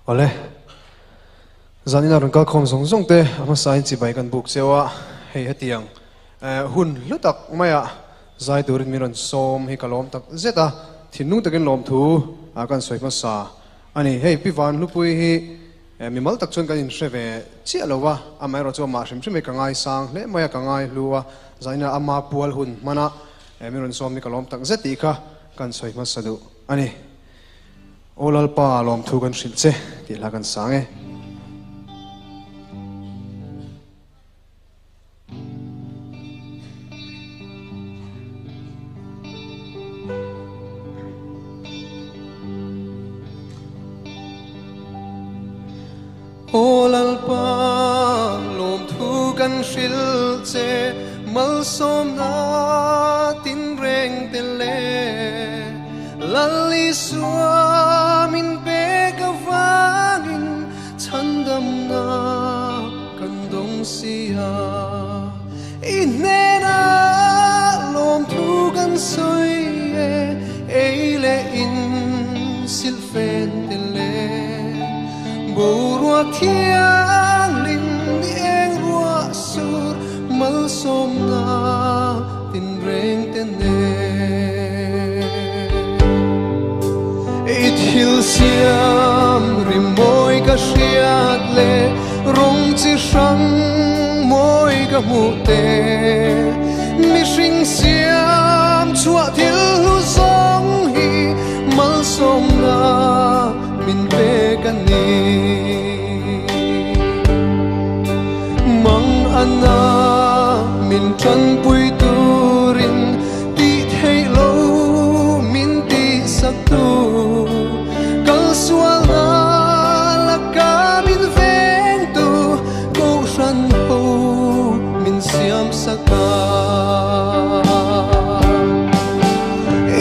Awle, zanin a rawn kal khawm zawng zawng te a hmasain chibai kan buk cheu a, hei hetiang hun hlu tak maia zai turin min rawn sawm hi ka lawm tak zet a, thinlung takin lawmthu kan sawi hmasa a ni. Hei Pi Van Hlupui hi mimal tak chuan kan inhre ve chiah lo va, amaherawh chu amah hrim hrim hi ka ngaisang hle mai a, ka ngaihlu a, zanin a ama pual hun hmana min rawn sawm hi ka lawm tak zet tih kha kan sawi hmasa duh a ni. Aw Lalpa, lawmthu kan hrilh che tih hla kan sang e. Aw Lalpa, lawmthu kan hrilh che, malsawmna tinreng te leh Lal Isua min pek avangin chhandamna kan dawng si a. I hnenah lawmthu kan sawi e, ei leh in silhfen te leh boruak thianghlim ni eng ruah sur malsawmna tinreng te nen. I thil siam rimawi ka hriat leh rawng chi hrang mawi ka hmuh te, mihring siam chhuah thil hlu zawng hi malsawmna min pek a ni. Mang ana min tanpui turin tih theih lo min tihsak tu, kal sualna laka min veng tu, Kohhran ho min siam sak a.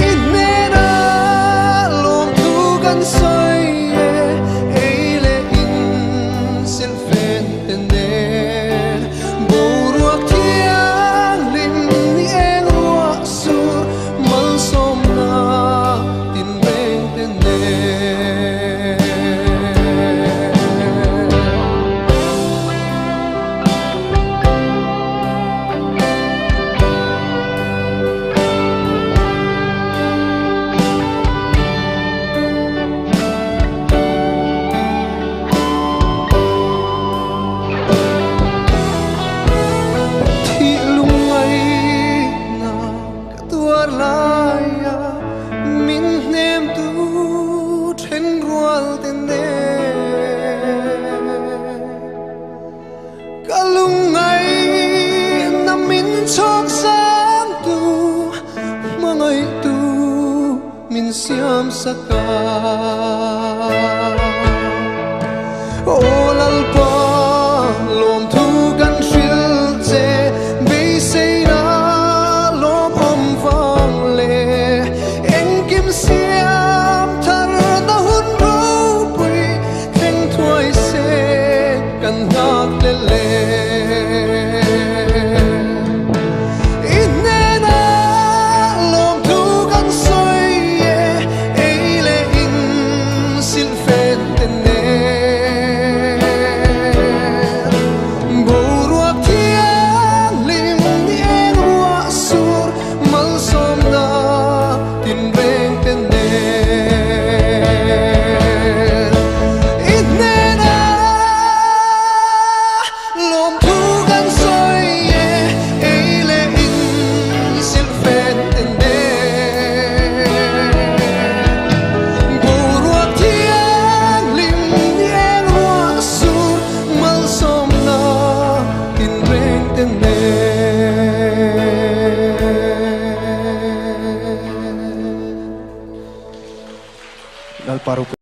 I hnena lawmthu kan sawi e, ei leh in silhfen te nen, boruak thianghlim ni eng ruah sur malsawmna tinreng te nen. Thih lungngaihna ka tuar laia min hnemtu thenrual te nen. Ka lungngaihna min chhawk zangtu, hmangaihtu min siam sak a. Aw Lalpa, lawmthu kan hrilh che, beiseina lawmawm vang leh engkim siam tharna hun ropui thleng thuai se kan nghak hle le. I hnena lawmthu kan sawi e, ei leh in silhfen te nen. Boruak thianghlim ni eng ruah sur malsawmna tinreng te nen. I hnena lawmthu kan sawi e, ei leh in silhfen te nen. Boruak thianghlim ni eng ruah sur malsawmna tinreng te nen. Lalpa ropui.